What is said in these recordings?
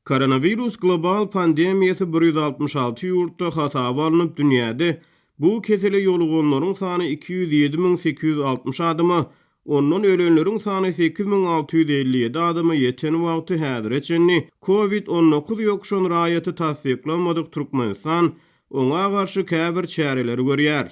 Koronawirus global pandemiýasy 166 ýurtda hasaba alnyp, dünýäde bu kesele ýoluganlaryň sany 207 860 adama, ondan ölenleriň sany 8657 adama ýeten wagty häzire çenli Covid 19 ýokuşan raýaty tassyklanmadyk Türkmenistan oňa garşy käbir çäreleri görýär.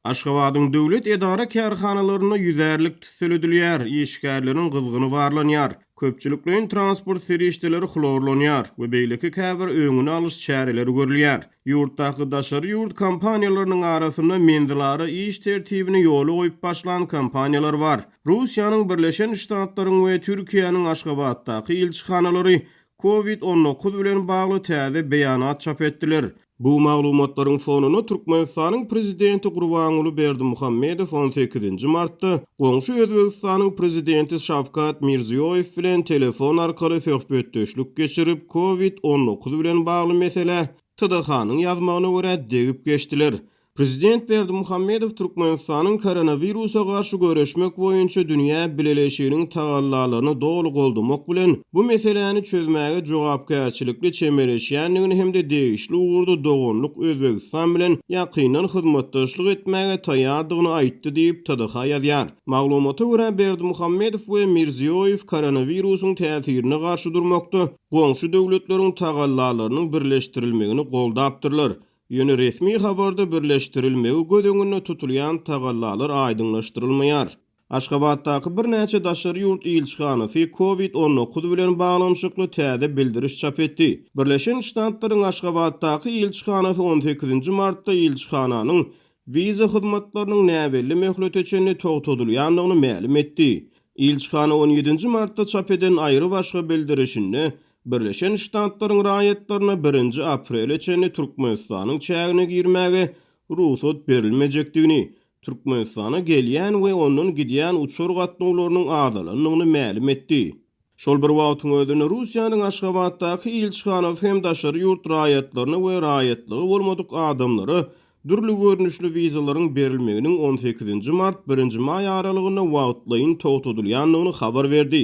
Aşgabadyň döwlet edara-kärhanalarynda ýüzärlik tüsseledilýär, işgärleriň gyzgyny barlanýar, köpçülikleýin transport serişdeleri hlorlanýar we beýleki käbir öňüni alyş çäreleri görülýär. Ýurtdaky daşary ýurt kompaniýalarynyň arasynda menzilara iş tertibini ýola goýup başlan kompaniýalar bar. Russiýanyň Birleşen Ştatlaryň we Türkiýäniň Aşgabatdaky ilçihanalary Covid 19 bilen bagly täze beýanat çap etdiler. Bu maglumatlaryň fonunda Türkmenistanyň Prezidenti Gurbanguly Berdimuhamedow on sekizinji martda goňşy Özbegistanyň Prezidenti Şawkat Mirziýoýew bilen telefon arkaly söhbetdeşlik geçirip, Covid 19 bilen bagly meselä, TDH-nyň ýazmagyna görä, degip geçdiler. Prezident Berdimuhamedow Türkmenistanyň koronawirusa garşy göreşmek boýunça dünýä bileleşiginiň tagallalaryny doly goldamak bilen, bu meseläni çözmäge jogapkärçilikli çemeleşýändigini hem-de degişli ugurda doganlyk Özbegistan bilen ýakyndan hyzmatdaşlyk etmäge taýýardygyny aýtdy diýip, TDH ýazýar. Maglumata görä, Berdimuhamedow we Mirziýoýew koronawirusyň täsirine garşy durmakda goňşy döwletleriň tagallalarynyň birleşdirilmegini goldapdyrlar. Ýöne resmi habarda birleşdirilmegi göz öňünde tutulýan tagallalar aýdyňlaşdyrylmaýar. Aşgabatdaky birnäçe daşary ýurt ilçihanasy Covid 19 bilen baglanyşykly täze bildiriş çap etdi. Birleşen Ştatlaryň Aşgabatdaky ilçihanasy on sekizinji martda ilçihananyň wiza hyzmatlarynyň näbelli möhlete çenli togtadylýandygyny mälim etdi. Ilçihana on ýedinji martda çap eden aýry-başga bildirişinde Birleşen Ştatlaryň raýatlaryna birinji aprele çenli Türkmenistanyň çägine girmäge rugsat berilmejekdigini, Türkmenistana gelýän we ondan gidýän uçar gatnawlarynyň azalandygyny mälim etdi. Şol bir wagtyň özünde Russiýanyň Aşgabatdaky ilçihanasy hem daşary ýurt raýatlaryna we raýatlygy bolmadyk adamlara dürli görnüşli wizalaryň berilmeginiň on sekizinji mart, birinji maý aralygynda wagtlaýyn togtadylýandygyny habar berdi.